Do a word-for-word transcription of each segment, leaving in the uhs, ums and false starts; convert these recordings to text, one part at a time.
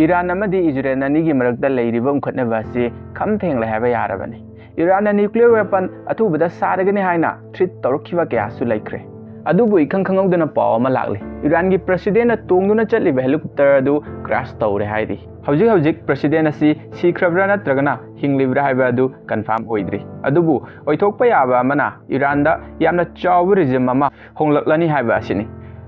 Iran ꯑꯃꯗꯤ Israel ꯑꯅꯤꯒꯤ ꯃꯔꯛꯇ ꯂꯩꯔꯤꯕ ꯎꯪꯈꯠꯅꯕ ꯑꯁꯤ ꯈꯝ ꯊꯦꯡꯂꯦ ꯍꯥꯏꯕ ꯌꯥꯔꯕꯅꯤ꯫ ꯏꯔꯥꯟꯅ nuclear weapon ꯑꯊꯨꯕꯗ ꯁꯥꯔꯒꯅꯤ ꯍꯥꯏꯅ threat ꯇꯧꯔꯛꯈꯤꯕ ꯀꯌꯥꯁꯨ ꯂꯩꯈ꯭ꯔꯦ꯫ ꯑꯗꯨꯕꯨ ꯏꯈꯪ ꯈꯪꯍꯧꯗꯅ ꯄꯥꯎ ꯑꯃ ꯂꯥꯛꯂꯤ꯫ ꯏꯔꯥꯟꯒꯤ presidentꯅ ꯇꯣꯡꯗꯨꯅ ꯆꯠꯂꯤꯕ helicopter ꯑꯗꯨ crash ꯇꯧꯔꯦ ꯍꯥꯏꯔꯤ꯫ ꯍꯧꯖꯤꯛ ꯍꯧꯖꯤꯛ president ꯑꯁꯤ ꯁꯤꯈ꯭ꯔꯕ꯭ꯔꯥ ꯅꯠꯇ꯭ꯔꯒꯅ ꯍꯤꯡꯂꯤꯕ꯭ꯔꯥ ꯍꯥꯏꯕ ꯑꯗꯨ confirm ꯑꯣꯏꯗ꯭ꯔꯤ꯫ ꯑꯗꯨꯕꯨ ꯑꯣꯏꯊꯣꯛꯄ ꯌꯥꯕ ꯑꯃꯅ ꯏꯔꯥꯟꯗ ꯌꯥꯝꯅ ꯆꯥꯎꯕ regime ꯑꯃ ꯍꯣꯡꯂꯛꯂꯅꯤ ꯍꯥꯏꯕ ꯑꯁꯤꯅꯤ꯫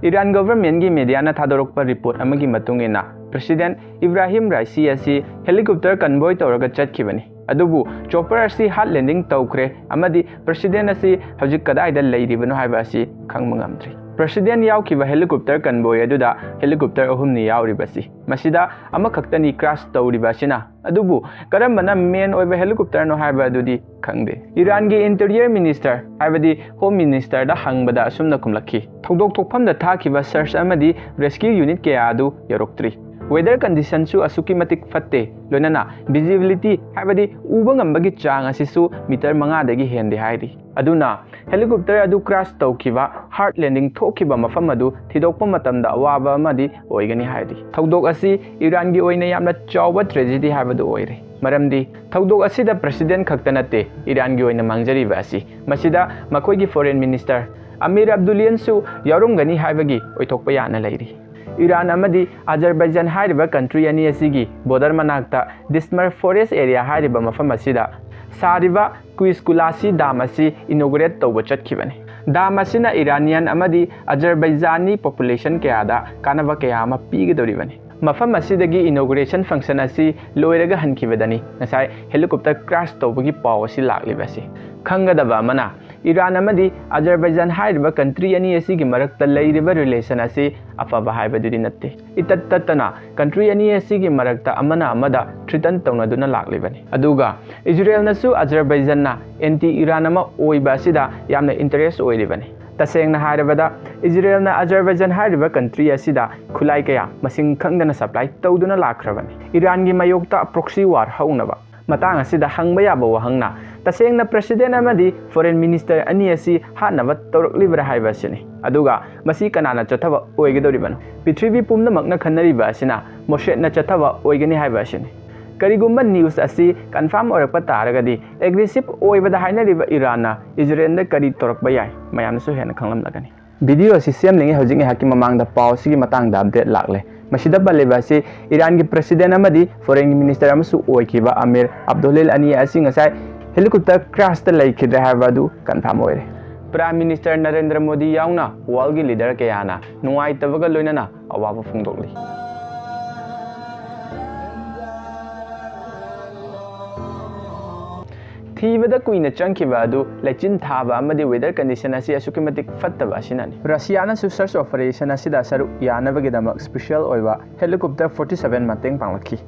ꯏꯔꯥꯟ governmentꯀꯤ mediaꯅ ꯊꯥꯗꯣꯔꯛꯄ report ꯑꯃꯒꯤ ꯃꯇꯨꯡ ꯏꯟꯅ, president ꯏꯕ꯭ꯔꯥꯍꯤꯝ ꯔꯥꯏꯁꯤ ꯑꯁꯤ helicopter convoy ꯇꯧꯔꯒ ꯆꯠꯈꯤꯕꯅꯤ꯫ ꯑꯗꯨꯕꯨ chopper ꯑꯁꯤ hard landing ꯇꯧꯈ꯭ꯔꯦ ꯑꯃꯗꯤ president ꯑꯁꯤ ꯍꯧꯖꯤꯛ ꯀꯗꯥꯏꯗ ꯂꯩꯔꯤꯕꯅꯣ ꯍꯥꯏꯕ ꯑꯁꯤ ꯈꯪꯕ ꯉꯝꯗ꯭ꯔꯤ꯫ President ꯌꯥꯎꯈꯤꯕ helicopter convoy ꯑꯗꯨꯗ helicopter ꯑꯍꯨꯝꯅꯤ ꯌꯥꯎꯔꯤꯕꯁꯤ꯫ ꯃꯁꯤꯗ ꯑꯃꯈꯛꯇꯅꯤ crash ꯇꯧꯔꯤꯕ ꯑꯁꯤꯅ꯫ ꯑꯗꯨꯕꯨ ꯀꯔꯝꯕꯅ main ꯑꯣꯏꯕ helicopterꯅꯣ ꯍꯥꯏꯕ ꯑꯗꯨꯗꯤ ꯈꯪꯗꯦ꯫ ꯏꯔꯥꯟꯒꯤ interior minister ꯍꯥꯏꯕꯗꯤ home ministerꯗ ꯍꯪꯕꯗ ꯑꯁꯨꯝꯅ ꯈꯨꯝꯂꯛꯈꯤ, "ꯊꯧꯗꯣꯛ ꯊꯣꯛꯐꯝꯗ ꯊꯥꯈꯤꯕ search ꯑꯃꯗꯤ rescue unit ꯀꯌꯥ ꯑꯗꯨ ꯌꯧꯔꯛꯇ꯭ꯔꯤ꯫ Weather conditionꯁꯨ ꯑꯁꯨꯛꯀꯤ ꯃꯇꯤꯛ ꯐꯠꯇꯦ, ꯂꯣꯏꯅꯅ visibility ꯍꯥꯏꯕꯗꯤ ꯎꯕ ꯉꯝꯕꯒꯤ ꯆꯥꯡ ꯑꯁꯤꯁꯨ meter ꯃꯉꯥꯗꯒꯤ ꯍꯦꯟꯗꯦ" ꯍꯥꯏꯔꯤ꯫ ꯑꯗꯨꯅ helicopter ꯑꯗꯨ crash ꯇꯧꯈꯤꯕ, hard landing ꯊꯣꯛꯈꯤꯕ ꯃꯐꯝ ꯑꯗꯨ ꯊꯤꯗꯣꯛꯄ ꯃꯇꯝꯗ ꯑꯋꯥꯕ ꯑꯃꯗꯤ ꯑꯣꯏꯒꯅꯤ ꯍꯥꯏꯔꯤ꯫ ꯊꯧꯗꯣꯛ ꯑꯁꯤ ꯏꯔꯥꯟꯒꯤ ꯑꯣꯏꯅ ꯌꯥꯝꯅ ꯆꯥꯎꯕ tragedy ꯍꯥꯏꯕꯗꯨ ꯑꯣꯏꯔꯦ꯫ ꯃꯔꯝꯗꯤ ꯊꯧꯗꯣꯛ ꯑꯁꯤꯗ president ꯈꯛꯇ ꯅꯠꯇꯦ ꯏꯔꯥꯟꯒꯤ ꯑꯣꯏꯅ ꯃꯥꯡꯖꯔꯤꯕ ꯑꯁꯤ, ꯃꯁꯤꯗ ꯃꯈꯣꯏꯒꯤ foreign minister ꯑꯃꯤꯔ ꯑꯕꯗꯨꯂꯤꯌꯟꯁꯨ ꯌꯥꯎꯔꯝꯒꯅꯤ ꯍꯥꯏꯕꯒꯤ ꯑꯣꯏꯊꯣꯛꯄ ꯌꯥꯅ ꯂꯩꯔꯤ꯫ ꯏꯔꯥꯟ ꯑꯃꯗꯤ ꯑꯖꯔꯕꯥꯏꯖꯥꯟ ꯍꯥꯏꯔꯤꯕ country ꯑꯅꯤ ꯑꯁꯤꯒꯤ border ꯃꯅꯥꯛꯇ ꯗꯤꯁꯃꯔ forest area ꯍꯥꯏꯔꯤꯕ ꯃꯐꯝ ꯑꯁꯤꯗ ꯁꯥꯔꯤꯕ ꯀꯨꯏꯁ ꯀꯨꯂꯥꯁꯤ dam ꯑꯁꯤ inaugurate ꯇꯧꯕ ꯆꯠꯈꯤꯕꯅꯤ꯫ Dam ꯑꯁꯤꯅ Iranian ꯑꯃꯗꯤ Azerbaijani population ꯀꯌꯥꯗ ꯀꯥꯟꯅꯕ ꯀꯌꯥ ꯑꯃ ꯄꯤꯒꯗꯧꯔꯤꯕꯅꯤ꯫ ꯃꯐꯝ ꯑꯁꯤꯗꯒꯤ inauguration function ꯑꯁꯤ ꯂꯣꯏꯔꯒ ꯍꯟꯈꯤꯕꯗꯅꯤ ꯉꯁꯥꯏ helicopter crash ꯇꯧꯕꯒꯤ ꯄꯥꯎ ꯑꯁꯤ ꯂꯥꯛꯂꯤꯕ ꯑꯁꯤ꯫ ꯈꯪꯒꯗꯕ ꯑꯃꯅ, ꯏꯔꯥꯟ ꯑꯃꯗꯤ ꯑꯖꯔꯕꯥꯏꯖꯥꯟ ꯍꯥꯏꯔꯤꯕ country ꯑꯅꯤ ꯑꯁꯤꯒꯤ ꯃꯔꯛꯇ ꯂꯩꯔꯤꯕ relation ꯑꯁꯤ ꯑꯐꯕ ꯍꯥꯏꯕꯗꯨꯗꯤ ꯅꯠꯇꯦ꯫ ꯏꯇꯠ ꯇꯠꯇꯅ country ꯑꯅꯤ ꯑꯁꯤꯒꯤ ꯃꯔꯛꯇ ꯑꯃꯅ ꯑꯃꯗ threaten ꯇꯧꯅꯗꯨꯅ ꯂꯥꯛꯂꯤꯕꯅꯤ꯫ ꯑꯗꯨꯒ ꯏꯖꯔꯦꯜꯅꯁꯨ ꯑꯖꯔꯕꯥꯏꯖꯥꯟꯅ anti Iran ꯑꯃ ꯑꯣꯏꯕ ꯑꯁꯤꯗ ꯌꯥꯝꯅ interest ꯑꯣꯏꯔꯤꯕꯅꯤ꯫ ꯇꯁꯦꯡꯅ ꯍꯥꯏꯔꯕꯗ, ꯏꯖꯔꯦꯜꯅ ꯑꯖꯔꯕꯥꯏꯖꯥꯟ ꯍꯥꯏꯔꯤꯕ country ꯑꯁꯤꯗ ꯈꯨꯠꯂꯥꯏ ꯀꯌꯥ ꯃꯁꯤꯡ ꯈꯪꯗꯅ supply ꯇꯧꯗꯨꯅ ꯂꯥꯛꯈ꯭ꯔꯕꯅꯤ꯫ ꯏꯔꯥꯟꯒꯤ ꯃꯥꯌꯣꯛꯇ proxy war ꯍꯧꯅꯕ꯫ ꯃꯇꯥꯡ ꯑꯁꯤꯗ ꯍꯪꯕ ꯌꯥꯕ ꯋꯥꯍꯪꯅ, ꯇꯁꯦꯡꯅ ꯄ꯭ꯔꯦꯁꯤꯗꯦꯟ ꯑꯃꯗꯤ ꯐꯣꯔꯦꯟ ꯃꯤꯅꯤꯁꯇꯔ ꯑꯅꯤ ꯑꯁꯤ ꯍꯥꯠꯅꯕ ꯇꯧꯔꯛꯂꯤꯕ꯭ꯔꯥ ꯍꯥꯏꯕ ꯑꯁꯤꯅꯤ꯫ ꯑꯗꯨꯒ ꯃꯁꯤ ꯀꯅꯥꯅ ꯆꯠꯊꯕ ꯑꯣꯏꯒꯗꯧꯔꯤꯕꯅꯣ? ꯄ꯭ꯔꯤꯊꯤꯕꯤ ꯄꯨꯝꯅꯃꯛꯅ ꯈꯟꯅꯔꯤꯕ ꯑꯁꯤꯅ ꯃꯣꯁꯦꯠꯅ ꯆꯠꯊꯕ ꯑꯣꯏꯒꯅꯤ ꯍꯥꯏꯕ ꯑꯁꯤꯅꯤ꯫ ꯀꯔꯤꯒꯨꯝꯕ ꯅ꯭ꯌꯨꯁ ꯑꯁꯤ ꯀꯟꯐꯥꯔꯝ ꯑꯣꯏꯔꯛꯄ ꯇꯥꯔꯒꯗꯤ, ꯑꯦꯒ꯭ꯔꯦꯁꯤꯞ ꯑꯣꯏꯕꯗ ꯍꯥꯏꯅꯔꯤꯕ ꯏꯔꯥꯟꯅ ꯏꯖꯔꯦꯜꯗ ꯀꯔꯤ ꯇꯧꯔꯛꯄ ꯌꯥꯏ, ꯃꯌꯥꯝꯅꯁꯨ ꯍꯦꯟꯅ ꯈꯪꯂꯝꯂꯒꯅꯤ꯫ ꯚꯤꯗꯤꯑꯣ ꯑꯁꯤ ꯁꯦꯝꯂꯤꯉꯩ ꯍꯧꯖꯤꯛ ꯉꯥꯏꯍꯥꯛꯀꯤ ꯃꯃꯥꯡꯗ ꯄꯥꯎ ꯑꯁꯤꯒꯤ ꯃꯇꯥꯡꯗ ꯑꯞꯗꯦꯠ ꯂꯥꯛꯂꯦ꯫ ꯃꯁꯤꯗ ꯄꯜꯂꯤꯕ ꯑꯁꯤ ꯏꯔꯥꯟꯒꯤ ꯄ꯭ꯔꯦꯁꯤꯗꯦꯟ ꯑꯃꯗꯤ ꯐꯣꯔꯦꯟꯒꯤ ꯃꯤꯅꯤꯁꯇꯔ ꯑꯃꯁꯨ ꯑꯣꯏꯈꯤꯕ ꯑꯃꯤꯔ ꯑꯕꯗꯨꯜꯂꯤꯜ ꯑꯅꯤ ꯑꯁꯤ ꯉꯁꯥꯏ ꯍꯦꯂꯤꯀꯣꯞꯇꯔ ꯀ꯭ꯔꯥꯁꯇ ꯂꯩꯈꯤꯗ꯭ꯔꯦ ꯍꯥꯏꯕ ꯑꯗꯨ ꯀꯟꯐꯥꯔꯝ ꯑꯣꯏꯔꯦ꯫ ꯄ꯭ꯔꯥꯏꯝ ꯃꯤꯅꯤꯁꯇꯔ ꯅꯔꯦꯟꯗ꯭ꯔ ꯃꯣꯗꯤ ꯌꯥꯎꯅ ꯋꯥꯔꯜꯒꯤ ꯂꯤꯗꯔ ꯀꯌꯥꯅ ꯅꯨꯡꯉꯥꯏꯇꯕꯒ ꯂꯣꯏꯅꯅ ꯑꯋꯥꯕ ꯐꯣꯡꯗꯣꯛꯂꯤ꯫ ꯊꯤꯕꯗ ꯀꯨꯏꯅ ꯆꯪꯈꯤꯕ ꯑꯗꯨ ꯂꯩꯆꯤꯟ ꯊꯥꯕ ꯑꯃꯗꯤ ꯋꯦꯗꯔ ꯀꯟꯗꯤꯁꯟ ꯑꯁꯤ ꯑꯁꯨꯛꯀꯤ ꯃꯇꯤꯛ ꯐꯠꯇꯕ ꯑꯁꯤꯅꯅꯤ꯫ ꯔꯁꯤꯌꯥꯅꯁꯨ ꯁꯔꯆ ꯑꯣꯄꯔꯦꯁꯟ ꯑꯁꯤꯗ ꯁꯔꯨꯛ ꯌꯥꯅꯕꯒꯤꯗꯃꯛ ꯁ꯭ꯄꯦꯁꯤꯌꯦꯜ ꯑꯣꯏꯕ ꯍꯦꯂꯤꯀꯣꯞꯇꯔ ꯐꯣꯔꯇꯤ ꯁꯚꯦꯟ ꯃꯇꯦꯡ ꯄꯥꯡꯂꯛꯈꯤ꯫